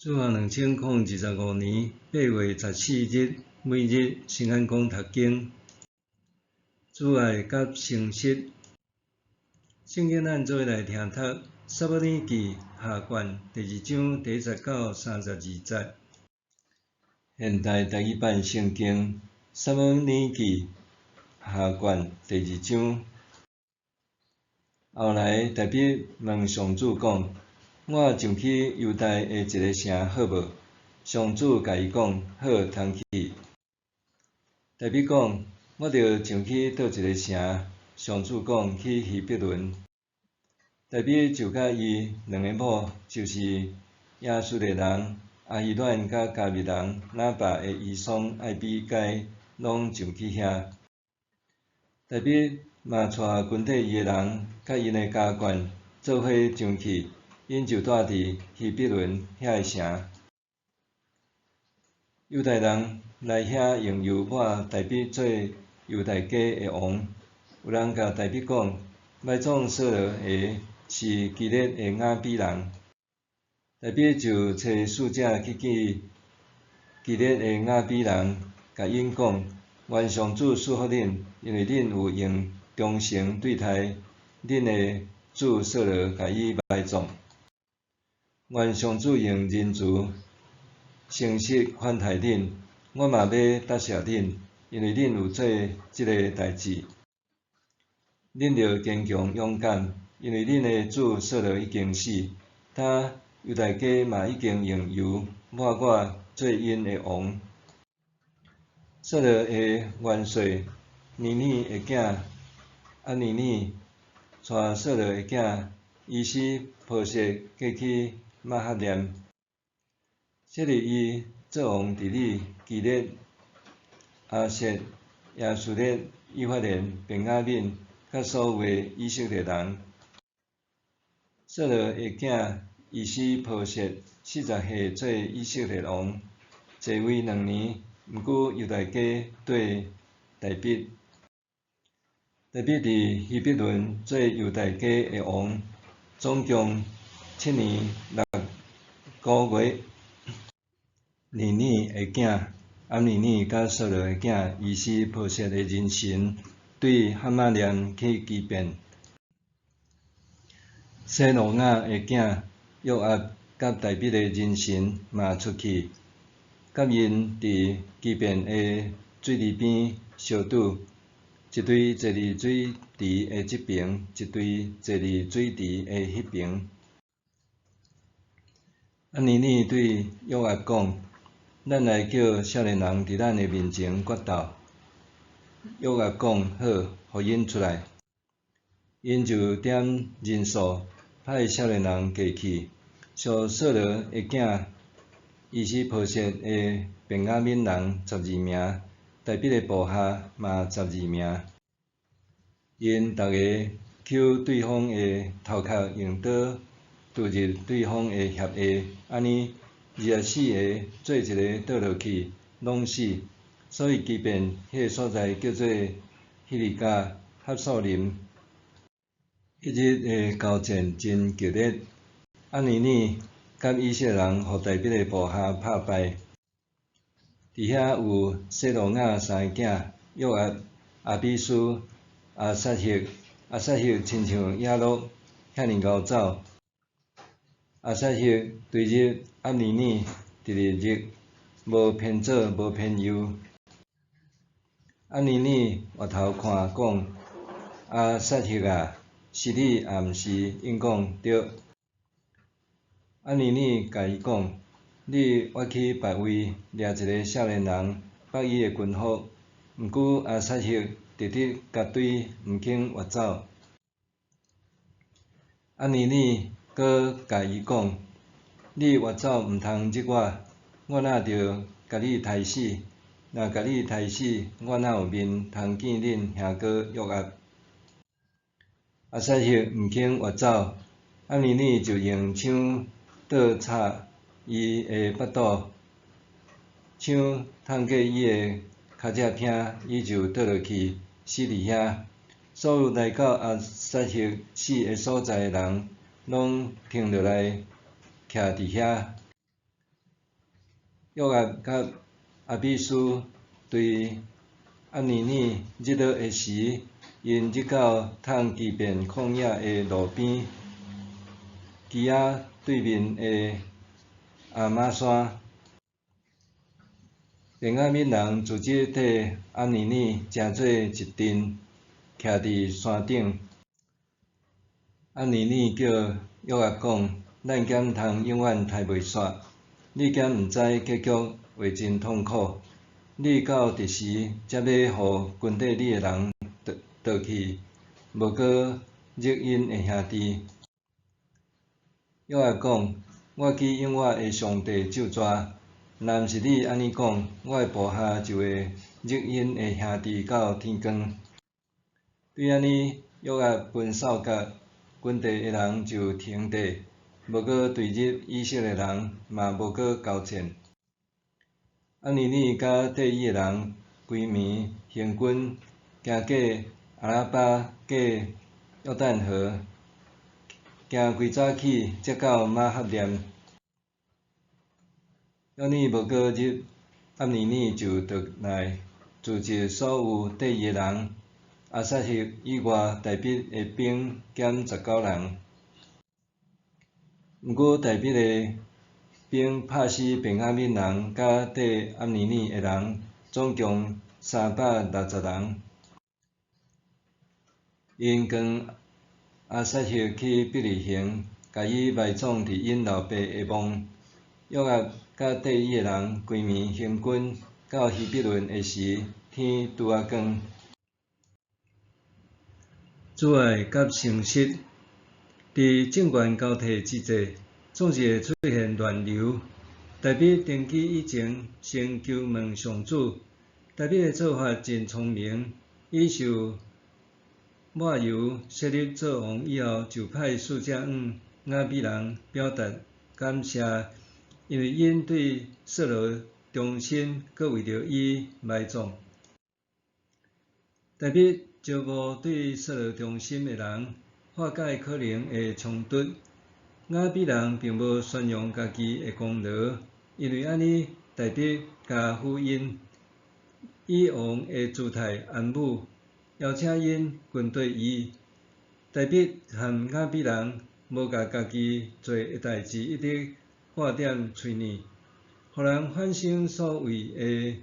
主後2025年8月14日，每日先按講讀經。主愛佮誠實。聖經咱做伙來聽讀《撒母耳記下卷》第二章第一節到32節。現代台語版聖經《撒母耳記下卷》第二章。後來大衛問上主講：我上去猶大的一个城好無？上主共伊講：好，通去。大衛講：我著上去佗一个城？上主講：去希伯崙。大衛就佮伊兩个某，就是耶斯列人亞希暖佮迦密人拿八的遺孀艾比該，攏上去遐。大衛嘛帶跟綴伊的人，佮𪜶的家眷做伙上去，𪜶就蹛佇希伯崙遐个城。猶大人來遐用油抹大衛做猶大家的王。有人共大衛講：埋葬掃羅的是基列的亞比人。大衛就差使者去見基列的亞比人，共𪜶講：願上主賜福恁，因為恁有用忠誠對待恁的主掃羅，共伊埋葬。願上主用仁慈、誠實款待恁，我嘛欲答謝恁，因為恁有做這个代誌。恁著堅強勇敢，因為恁的主掃羅已經死，今猶大家嘛已經用油抹我做𪜶的王。掃羅的元帥尼珥的囝押尼珥，帶掃羅的囝伊施波設過去瑪哈念，設立伊做王治理基列、亞設、耶斯列、以法蓮、便雅憫，佮所有的以色列人。掃羅的囝伊施波設40歲做以色列王，在位兩年。毋過猶大家綴大衛。大衛佇希伯崙做猶大家的王，總共7年6個月。尼珥的囝押尼珥佮掃羅的囝伊施波設的人神對哈瑪念去基遍。洗魯雅的囝約押佮大衛的人神嘛出去，佮𪜶佇基遍的水池邊相拄，一隊坐佇水池的這爿，一隊坐佇水池的彼爿。押尼珥對約押講：咱來叫少年人佇咱的面前決鬥。約押講：好，予𪜶出來。𪜶就點人數，派少年人過去。屬掃羅的囝伊施波設的便雅憫人12名，大衛的部下嘛十二名。𪜶逐个抾對方的頭殼，用刀戳入對方的脅下，按呢24个做一个倒落去，攏死。所以基遍彼个所在叫做希利甲哈素林。彼日的交戰真激烈，押尼珥佮以色列人予大衛的部下拍敗。佇遐有洗魯雅三个囝，約押、亞比書、亞撒黑。亞撒黑親像野鹿遐爾𠢕走。亞撒黑追入押尼珥，直直入，無偏左，無偏右。押尼珥回頭看，講：亞撒黑啊，是你抑毋是？𪜶講：對。押尼珥共伊講：你越去別位掠一个少年人，縛伊的軍服。毋過亞撒黑直直共追，毋肯越走。押尼珥閣共伊講：你越走毋通入我，我若著共你刣死？若共你刣死，我哪有面通見恁兄哥約押？亞撒黑毋肯越走，押尼珥就用槍倒插伊的腹肚，槍探過伊的跤脊骿，伊就倒落去，死佇遐。所有來到亞撒黑死的所在的人，攏停落來徛佇遐。約押佮亞比書隨暗尼耳日落的時，𪜶入到迵基遍曠野的路邊，基亞對面的亞瑪山。便雅憫人自這綴暗尼耳成做一陣，徛佇山頂。暗尼耳叫約押講：咱敢通永遠刣袂煞？你敢毋知結局會真痛苦？你到這時才欲予跟綴你的人倒去，無閣入𪜶的兄弟。約押講：我去用我的上帝咒詛，若毋是你按呢講，我的部下就會入𪜶的兄弟到天光。對按呢，約押分掃角，跟綴的人就停綴，無閣追入以色列人，嘛無閣交戰。暗尼耳佮綴伊的人規暝行軍，行過亞拉巴，過約旦河，行規早起，才到瑪哈念。按呢無閣入，暗尼耳就倒來，聚集所有綴伊的人，亞撒黑以外，大衛的兵減19人。毋過大衛的兵拍死便雅憫人，佮綴暗尼耳的人，總共360人。𪜶扛亞撒黑去伯利恆，共伊埋葬佇𪜶老爸的墓。約押佮綴伊的人規暝行軍到希伯崙的時，天拄仔光。慈愛佮誠實，佇政權交替之際，總是會出現亂流。大衛登基以前，先求問上主。大衛的做法真聰明，伊受抹油設立做王以後，就派使者向雅比人表達感謝，因為𪜶對掃羅忠心，閣為著伊埋葬。大衛招募對掃羅忠心的人，化解可能的衝突。雅比人並無宣揚家己的功勞，因為按呢，大衛加撫𪜶，以王的姿態安撫，邀請𪜶跟綴伊。大衛和雅比人無共家己做的代誌一直掛踮喙耳，予人反省所謂的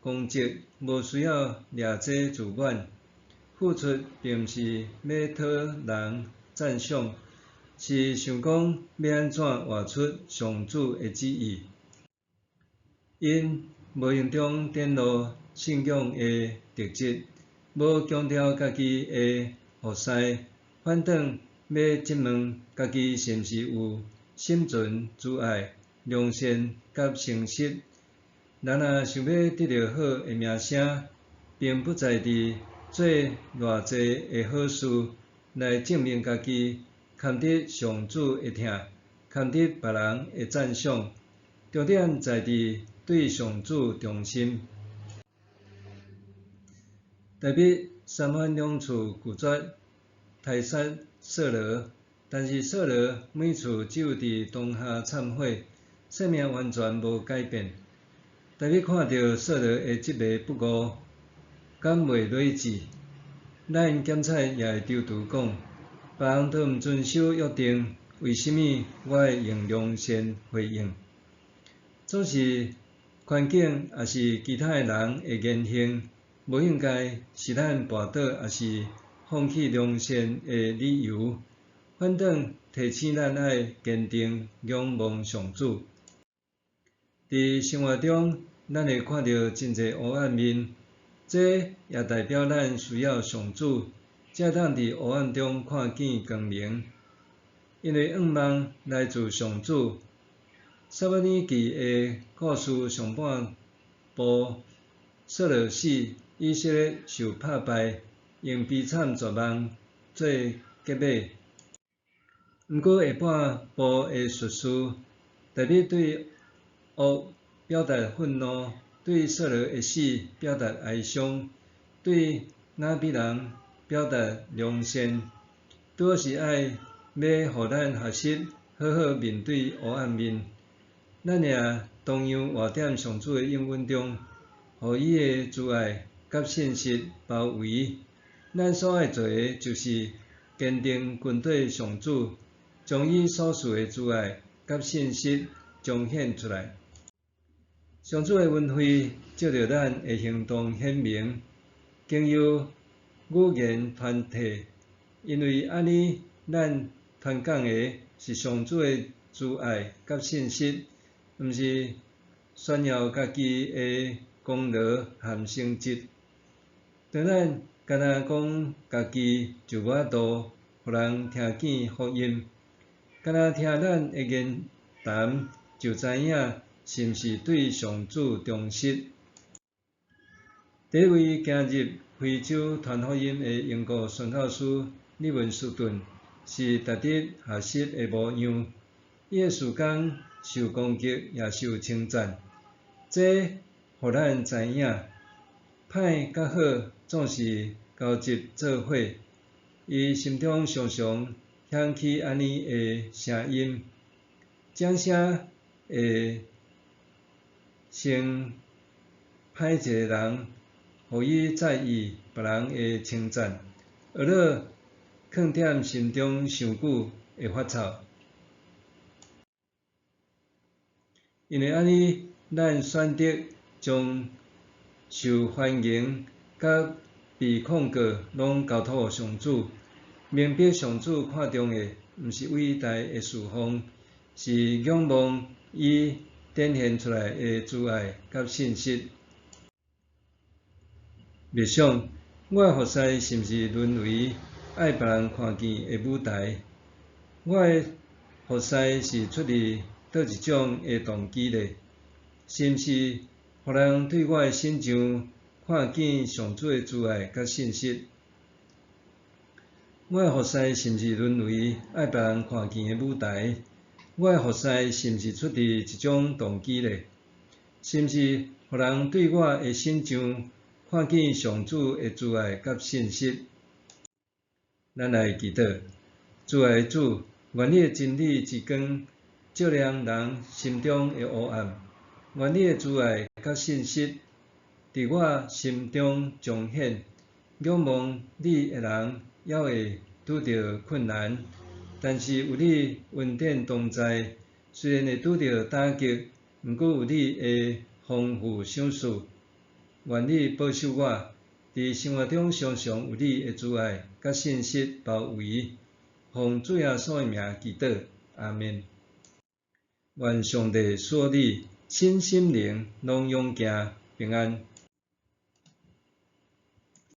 功績，無需要掠這自滿。付出並毋是欲討人讚賞，是想講欲按怎活出上主的旨意。𪜶無形中展露信仰的特質，無強調家己的服侍，反轉欲質問家己是毋是有心存慈愛、良善佮誠實。人若想欲得著好的名聲，並不在佇做偌濟的好事來證明家己，堪得上主的疼，堪得別人的讚賞。重點在佇對上主忠心。大衛三番兩次拒絕刣殺掃羅，但是掃羅每次只有佇當下懺悔，性命完全無改變。大衛看著掃羅的執迷不悟，敢袂理智？咱檢採也會躊躇講，別人都毋遵守約定，為啥物我愛用良善回應？總是環境抑是其他的人的言行，無應該是咱跋倒抑是放棄良善的理由。反轉提醒咱愛堅定仰望上主。佇生活中，咱會看著真濟黑暗面，這也代表咱需要上主，才會當佇黑暗中看見光明。因為願望來自上主。撒母耳記的故事上半部，掃羅死，以色列受拍敗，用悲慘絕望做結尾。毋過下半部的敘事，大衛對惡表達憤怒，對掃羅的死表達哀傷，對雅比人表達良善，拄好是愛欲予咱學習好好面對黑暗面。咱也同樣活佇上主的應允中，予伊的慈愛佮信實包圍。咱所愛做的，就是堅定跟綴上主，將伊所賜的慈愛佮信實彰顯出來。上主的恩惠藉著咱的行動顯明，經由語言傳遞，因為按呢，咱傳講的是上主的慈愛佮信實，毋是炫耀家己的功勞和成績。當咱干焦講家己，就無法度予人聽見福音。干焦聽咱的言談，就知影是毋是對上主忠實。第一位行入非洲傳福音的英國宣教師利文斯頓，是值得學習的模樣。伊的事工受攻擊，也受稱讚。這予咱知影，歹佮好總是交織做伙。伊心中常常響起按呢的聲音，掌聲會先歹一个人，予伊在意別人的稱讚，呵咾囥踮心中傷久會發臭。因為按呢，咱選擇將受歡迎佮被控告攏交託予上主，明白上主看重的，毋是偉大的事奉，是仰望伊展現出來的慈愛佮信實。默想，我的服侍是毋是淪為愛別人看見的舞台？我的服侍是出自佗一種的動機咧？是毋是予人對我的身上看見上主的慈愛佮信實？我的服侍是毋是淪為愛別人看見的舞台？我的服侍是毋是出自一種動機咧？是毋是予人對我的身上看見上主的慈愛佮信實？咱來祈禱，慈愛的主，願你的真理之光照亮人心中的黑暗，願你的慈愛佮信實佇我心中彰顯。仰望你的人猶會拄著困難，但是有你恩典同在，雖然會拄著打擊，毋過有你的豐富賞賜。願你保守我，佇生活中常常有你的慈愛佮信實包圍。奉主耶穌的名祈禱，阿們。願上帝賜予你身心靈攏勇健平安。